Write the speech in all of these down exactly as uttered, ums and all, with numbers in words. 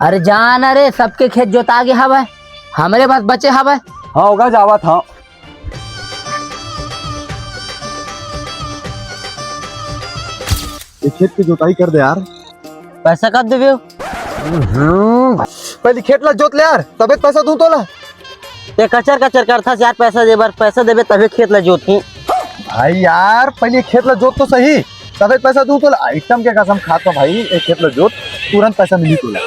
अरे जा ना रे, सबके खेत जोता गे हवय, हमरे बस बचे हवय। हाँ होगा, जावत हाँ। ये खेत की जोताई कर दे यार। पैसा कब देबे? हम्म, पहले खेत ला जोत ले यार, तबे पैसा दूं तोला। ते कचर कचर करथस यार, पैसा दे बर, पैसा देबे तबे खेत ला जोतही। भाई यार, पहले खेत ला जोत तो सही, तबे पैसा दूं तोला। आइटम के कसम खाता भाई, एक खेत ला जोत, तुरंत पैसा मिली तोला।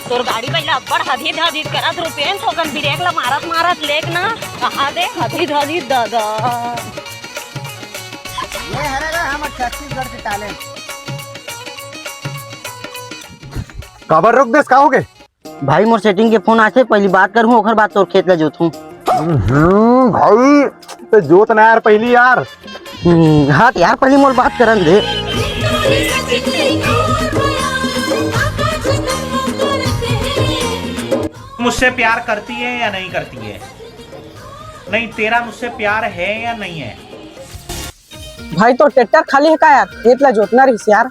तोर गाड़ी भाई ला अब्बड़ हदीद हदीद करत रुपेन, थोकन ब्रेक ला मारत मारत लेक ना, कहा दे हदीद हदीद दादा। ये हरे रे हमर छत्तीसगढ़ के टैलेंट। काबर रोक देस, का हो गे? भाई मोर सेटिंग के फोन आथे, पहली बात करहूँ, ओकर बाद तोर खेत ला जोतहूँ। हम्म, भाई, ते जोत ना यार पहली यार। हम्म, हट यार, पहली मोर बात करन दे। मुझसे प्यार करती है या नहीं करती है? नहीं, तेरा मुझसे प्यार है या नहीं है? भाई, तो ट्रैक्टर खाली है का यार? खेत ला जोतना रहिस यार।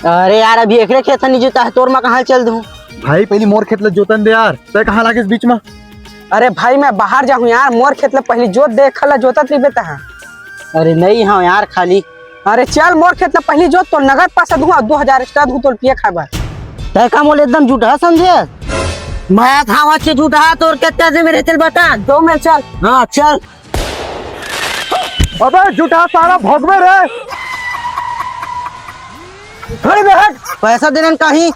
अरे यार, अभी एकरे खेत नहीं जोता है, तोर मा कहाँ चल दूँ? भाई, पहली मोर खेत ला जोतन दे यार, तै कहाँ लागिस बीच मा? अरे भाई, मैं बाहर जाहूँ यार, मोर खेत ला पहली जोत दे, एखर ला जोतत रहिबे तहाँ। अरे नहीं, हाँ यार, खाली। अरे चल, मोर खेत ला पहली जोत, तो नगद पैसा दूँ, दो हजार एक्स्ट्रा दूँ, तो पिए खाए बर। तै का मोला एकदम झूठा समझे? मैं खावा छे झूठा, तोर कितना दे मेरे, चल बता। दो में चल। हाँ, चल। अबे झूठा साला भोगबे रे। खड़ी बे हट। पैसा देने कहीं।